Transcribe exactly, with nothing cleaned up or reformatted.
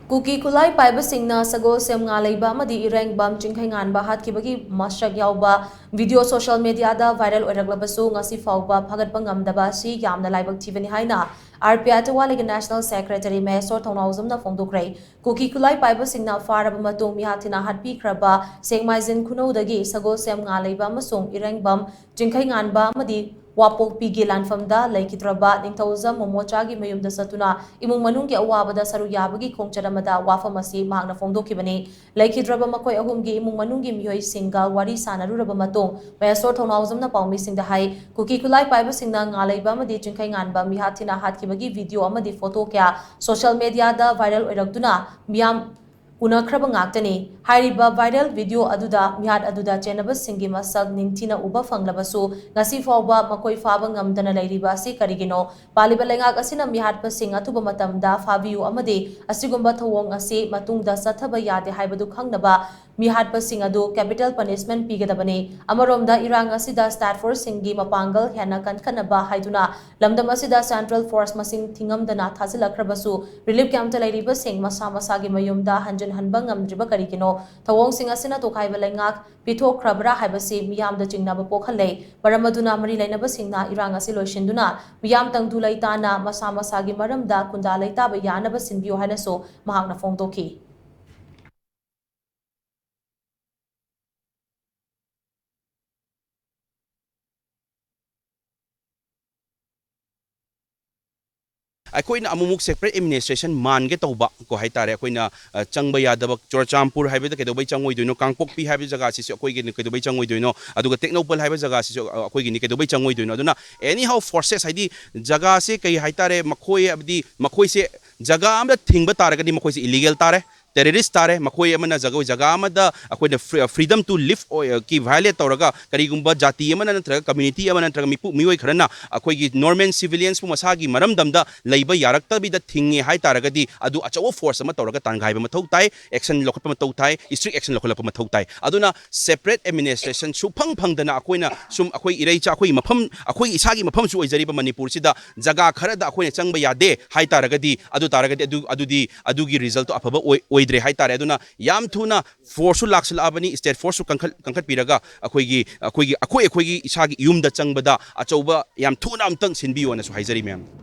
ꯀꯨꯀꯤ ꯈꯨꯠꯂꯥꯏ ꯄꯥꯏꯕꯁꯤꯡꯅ ꯁꯒꯣꯜꯁꯦꯝ ꯉꯥꯂꯩꯕ ꯑꯃꯗꯤ ꯏꯔꯦꯡꯕꯝ ꯆꯤꯡꯈꯩꯉꯥꯟꯕ ꯍꯥꯠꯈꯤꯕꯒꯤ ꯃꯁꯛ ꯌꯥꯎꯕ ꯚꯤꯗꯤꯑꯣ ꯁꯣꯁꯤꯌꯦꯜ ꯃꯤꯗꯤꯌꯥꯗ ꯚꯥꯏꯔꯦꯜ ꯑꯣꯏꯔꯛꯂꯕꯁꯨ, ꯉꯁꯤ ꯐꯥꯎꯕ ꯐꯥꯒꯠꯄ ꯉꯝꯗꯕ ꯑꯁꯤ ꯌꯥꯝꯅ ꯂꯥꯏꯕꯛ ꯊꯤꯕꯅꯤ ꯍꯥꯏꯅ ꯑꯥꯔ ꯄꯤ ꯑꯥꯏ ꯇꯋꯥꯂꯤꯒꯤ ꯅꯦꯁꯅꯦꯜ ꯁꯦꯀ꯭ꯔꯦꯇꯔꯤ ꯃꯍꯦꯁꯣꯔ ꯊꯧꯅꯥꯎꯖꯝꯅ ꯐꯣꯡꯗꯣꯛꯈ꯭ꯔꯦ꯫ ꯀꯨꯀꯤ ꯈꯨꯠꯂꯥꯏ ꯄꯥꯏꯕꯁꯤꯡꯅ ꯐꯥꯔꯕ ꯃꯇꯨꯡ ꯃꯤꯍꯥꯠ ꯊꯤꯅ ꯍꯥꯠꯄꯤꯈ꯭ꯔꯕ ꯁꯦꯛꯃꯥꯏꯖꯤꯟ ꯈꯨꯅꯧꯗꯒꯤ ꯁꯒꯣꯜꯁꯦꯝ ꯉꯥꯂꯩꯕ ꯑꯃꯁꯨꯡ ꯏꯔꯦꯡꯕꯝ ꯆꯤꯡꯈꯩꯉꯥꯟꯕ ꯑꯃꯗꯤ ꯋꯥꯄꯣꯛꯄꯤꯒꯤ ꯂꯥꯟꯐꯝꯗ ꯂꯩꯈꯤꯗ꯭ꯔꯕ ꯅꯤꯡꯊꯧꯖꯝ ꯃꯣꯃꯣꯆꯥꯒꯤ ꯃꯌꯨꯝꯗ ꯆꯠꯇꯨꯅ ꯏꯃꯨꯡ ꯃꯅꯨꯡꯒꯤ ꯑꯋꯥꯕꯗ ꯁꯔꯨꯛ ꯌꯥꯕꯒꯤ ꯈꯣꯡꯆꯠ ꯑꯃꯗ ꯋꯥꯐꯝ ꯑꯁꯤ ꯃꯍꯥꯛꯅ ꯐꯣꯡꯗꯣꯛꯈꯤꯕꯅꯤ꯫ ꯂꯩꯈꯤꯗ꯭ꯔꯕ ꯃꯈꯣꯏ ꯑꯍꯨꯝꯒꯤ ꯏꯃꯨꯡ ꯃꯅꯨꯡꯒꯤ ꯃꯤꯑꯣꯏꯁꯤꯡꯒ ꯋꯥꯔꯤ ꯁꯥꯟꯅꯔꯨꯔꯕ ꯃꯇꯨꯡ ꯃꯍꯦꯁꯣꯔ ꯊꯧꯅꯥꯎꯖꯝꯅ ꯄꯥꯎꯃꯤꯁꯤꯡꯗ ꯍꯥꯏ, ꯀꯨꯀꯤ ꯈꯨꯠꯂꯥꯏ ꯄꯥꯏꯕꯁꯤꯡꯅ ꯉꯥꯂꯩꯕ ꯑꯃꯗꯤ ꯆꯤꯡꯈꯩꯉꯥꯟꯕ ꯃꯤꯍꯥꯠ ꯊꯤꯅ ꯍꯥꯠꯈꯤꯕꯒꯤ ꯚꯤꯗꯤꯑꯣ ꯑꯃꯗꯤ ꯐꯣꯇꯣ ꯀꯌꯥ ꯁꯣꯁꯤꯌꯦꯜ ꯃꯤꯗꯤꯌꯥꯗ ꯚꯥꯏꯔꯦꯜ ꯑꯣꯏꯔꯛꯇꯨꯅ ꯃꯤꯌꯥꯝ ꯎꯅꯈ꯭ꯔꯕ ꯉꯥꯛꯇꯅꯤ꯫ ꯍꯥꯏꯔꯤꯕ ꯚꯥꯏꯔꯦꯜ ꯚꯤꯗꯤꯑꯣ ꯑꯗꯨꯗ ꯃꯤꯍꯥꯠ ꯑꯗꯨꯗ ꯆꯦꯟꯅꯕꯁꯤꯡꯒꯤ ꯃꯁꯛ ꯅꯤꯡꯊꯤꯅ ꯎꯕ ꯐꯪꯂꯕꯁꯨ, ꯉꯁꯤ ꯐꯥꯎꯕ ꯃꯈꯣꯏ ꯐꯥꯕ ꯉꯝꯗꯅ ꯂꯩꯔꯤꯕ ꯑꯁꯤ ꯀꯔꯤꯒꯤꯅꯣ? ꯄꯥꯜꯂꯤꯕ ꯂꯩꯉꯥꯛ ꯑꯁꯤꯅ ꯃꯤꯍꯥꯠꯄꯁꯤꯡ ꯑꯊꯨꯕ ꯃꯇꯝꯗ ꯐꯥꯕꯤꯌꯨ ꯑꯃꯗꯤ ꯑꯁꯤꯒꯨꯝꯕ ꯊꯧꯑꯣꯡ ꯑꯁꯤ ꯃꯇꯨꯡꯗ ꯆꯠꯊꯕ ꯌꯥꯗꯦ ꯍꯥꯏꯕꯗꯨ ꯈꯪꯅꯕ ꯃꯤꯍꯥꯠꯄꯁꯤꯡ ꯑꯗꯨ capital punishment ꯄꯤꯒꯗꯕꯅꯤ꯫ ꯑꯃꯔꯣꯝꯗ, ꯏꯔꯥꯡ ꯑꯁꯤꯗ task force ꯁꯤꯡꯒꯤ ꯃꯄꯥꯡꯒꯜ ꯍꯦꯟꯅ ꯀꯟꯈꯠꯅꯕ ꯍꯥꯏꯗꯨꯅ ꯂꯝꯗꯝ ꯑꯁꯤꯗ central force ꯃꯁꯤꯡ ꯊꯤꯉꯝꯗꯅ ꯊꯥꯖꯤꯜꯂꯛꯈ꯭ꯔꯕꯁꯨ, relief camp ꯇ ꯂꯩꯔꯤꯕꯁꯤꯡ ꯃꯁꯥ ꯃꯁꯥꯒꯤ ꯃꯌꯨꯝꯗ ꯍꯟꯖꯤꯟ ꯍꯟꯕ ꯉꯝꯗ꯭ꯔꯤꯕ ꯀꯔꯤꯒꯤꯅꯣ? ꯊꯧꯑꯣꯡꯁꯤꯡ ꯑꯁꯤꯅ ꯇꯣꯈꯥꯏꯕ ꯂꯩꯉꯥꯛ ꯄꯤꯊꯣꯛꯈ꯭ꯔꯕ꯭ꯔꯥ ꯍꯥꯏꯕꯁꯤ ꯃꯤꯌꯥꯝꯗ ꯆꯤꯡꯅꯕ ꯄꯣꯛꯍꯜꯂꯦ꯫ ꯃꯔꯝ ꯑꯗꯨꯅ ꯃꯔꯤ ꯂꯩꯅꯕꯁꯤꯡꯅ ꯏꯔꯥꯡ ꯑꯁꯤ ꯂꯣꯏꯁꯤꯟꯗꯨꯅ ꯃꯤꯌꯥꯝ ꯇꯪꯗꯨ ꯂꯩꯇꯥꯅ ꯃꯁꯥ ꯃꯁꯥꯒꯤ ꯃꯔꯝꯗ ꯈꯨꯟꯗꯥ ꯂꯩꯇꯥꯕ ꯌꯥꯅꯕ ꯁꯤꯟꯕꯤꯌꯨ ꯍꯥꯏꯅꯁꯨ ꯃꯍꯥꯛꯅ ꯐꯣꯡꯗꯣꯛꯈꯤ꯫ ꯑꯩꯈꯣꯏꯅ ꯑꯃꯨꯛꯃꯨꯛ separate administration ꯃꯥꯟꯒꯦ ꯇꯧꯕ ꯀꯣ ꯍꯥꯏꯇꯥꯔꯦ꯫ ꯑꯩꯈꯣꯏꯅ, ꯑ, ꯆꯪꯕ ꯌꯥꯗꯕ ꯆꯨꯔꯆꯥꯟꯄꯨꯔ ꯍꯥꯏꯕꯗ ꯀꯩꯗꯧꯕꯩ ꯆꯪꯉꯣꯏꯗꯣꯏꯅꯣ? ꯀꯥꯡꯄꯣꯛꯄꯤ ꯍꯥꯏꯕ ꯖꯒꯥꯁꯤꯁꯨ ꯑꯩꯈꯣꯏꯒꯤꯅꯤ, ꯀꯩꯗꯧꯕꯩ ꯆꯪꯉꯣꯏꯗꯣꯏꯅꯣ? ꯑꯗꯨꯒ ꯇꯦꯡꯅꯧꯄꯜ ꯍꯥꯏꯕ ꯖꯒꯥꯁꯤꯁꯨ, ꯑ, ꯑꯩꯈꯣꯏꯒꯤꯅꯤ, ꯀꯩꯗꯧꯕꯩ ꯆꯪꯉꯣꯏꯗꯣꯏꯅꯣ? ꯑꯗꯨꯅ anyhow forces ꯍꯥꯏꯗꯤ ꯖꯒꯥꯁꯦ ꯀꯩ ꯍꯥꯏꯇꯥꯔꯦ, ꯃꯈꯣꯏ ꯍꯥꯏꯕꯗꯤ ꯃꯈꯣꯏꯁꯦ ꯖꯒꯥ ꯑꯃꯗ ꯊꯤꯡꯕ ꯇꯥꯔꯒꯗꯤ ꯃꯈꯣꯏꯁꯦ illegal ꯇꯥꯔꯦ꯫ terrorist ꯇꯥꯔꯦ꯫ ꯃꯈꯣꯏ ꯑꯃꯅ ꯖꯒ-, ꯖꯒꯥ ꯑꯃꯗ ꯑꯩꯈꯣꯏꯅ free-, freedom to live ꯑꯣꯏ-, ꯀꯤ violate ꯇꯧꯔꯒ, ꯀꯔꯤꯒꯨꯝꯕ ꯖꯥꯇꯤ ꯑꯃꯅ ꯅꯠꯇ꯭ꯔꯒ community ꯑꯃ ꯅꯠꯇ꯭ꯔꯒ ꯃꯤꯄꯨ-, ꯃꯤꯑꯣꯏ ꯈꯔꯅ ꯑꯩꯈꯣꯏꯒꯤ normal civiliansꯄꯨ ꯃꯁꯥꯒꯤ ꯃꯔꯝꯗꯝꯗ ꯂꯩꯕ ꯌꯥꯔꯛꯇꯕꯤꯗ ꯊꯤꯡꯉꯦ ꯍꯥꯏ ꯇꯥꯔꯒꯗꯤ, ꯑꯗꯨ ꯑꯆꯧꯕ force ꯑꯃ ꯇꯧꯔꯒ ꯇꯥꯟꯒꯥꯏꯕ ꯃꯊꯧ ꯇꯥꯏ, action ꯂꯧꯈꯠꯄ ꯃꯊꯧ ꯇꯥꯏ, strict action ꯂꯧꯈꯠꯂꯛꯄ ꯃꯊꯧ ꯇꯥꯏ꯫ ꯑꯗꯨꯅ separate administration ꯁꯨꯐꯪ ꯐꯪꯗꯅ ꯑꯩꯈꯣꯏꯅ ꯁꯨꯝ ꯑꯩꯈꯣꯏ ꯏꯔꯩꯆꯥ, ꯑꯩꯈꯣꯏꯒꯤ ꯃꯐꯝ, ꯑꯩꯈꯣꯏ ꯏꯁꯥꯒꯤ ꯃꯐꯝꯁꯨ ꯑꯣꯏꯖꯔꯤꯕ ꯃꯅꯤꯄꯨꯔꯁꯤꯗ ꯖꯒꯥ ꯈꯔꯗ ꯑꯩꯈꯣꯏꯅ ꯆꯪꯕ ꯌꯥꯗꯦ ꯍꯥꯏ ꯇꯥꯔꯒꯗꯤ, ꯑꯗꯨ ꯇꯥꯔꯒꯗꯤ ꯑꯗꯨ, ꯑꯗꯨꯗꯤ ꯑꯗꯨꯒꯤ resultꯇꯣ ꯑꯐꯕ ꯑꯣꯏ-, ꯑꯣꯏꯗ꯭ꯔꯦ ꯍꯥꯏ ꯇꯥꯔꯦ꯫ ꯑꯗꯨꯅ ꯌꯥꯝ ꯊꯨꯅ forceꯁꯨ ꯂꯥꯛꯁꯤꯜꯂꯛꯑꯕꯅꯤ, state forceꯁꯨ ꯀꯟꯈꯠ-, ꯀꯟꯈꯠꯄꯤꯔꯒ ꯑꯩꯈꯣꯏꯒꯤ, ꯑꯩꯈꯣꯏꯒꯤ, ꯑꯩꯈꯣꯏ, ꯑꯩꯈꯣꯏꯒꯤ ꯏꯁꯥꯒꯤ ꯌꯨꯝꯗ ꯆꯪꯕꯗ ꯑꯆꯧꯕ ꯌꯥꯝ ꯊꯨꯅ ꯑꯝꯇꯪ ꯁꯤꯟꯕꯤꯌꯣꯅꯁꯨ ꯍꯥꯏꯖꯔꯤ ꯃꯌꯥꯝꯗ꯫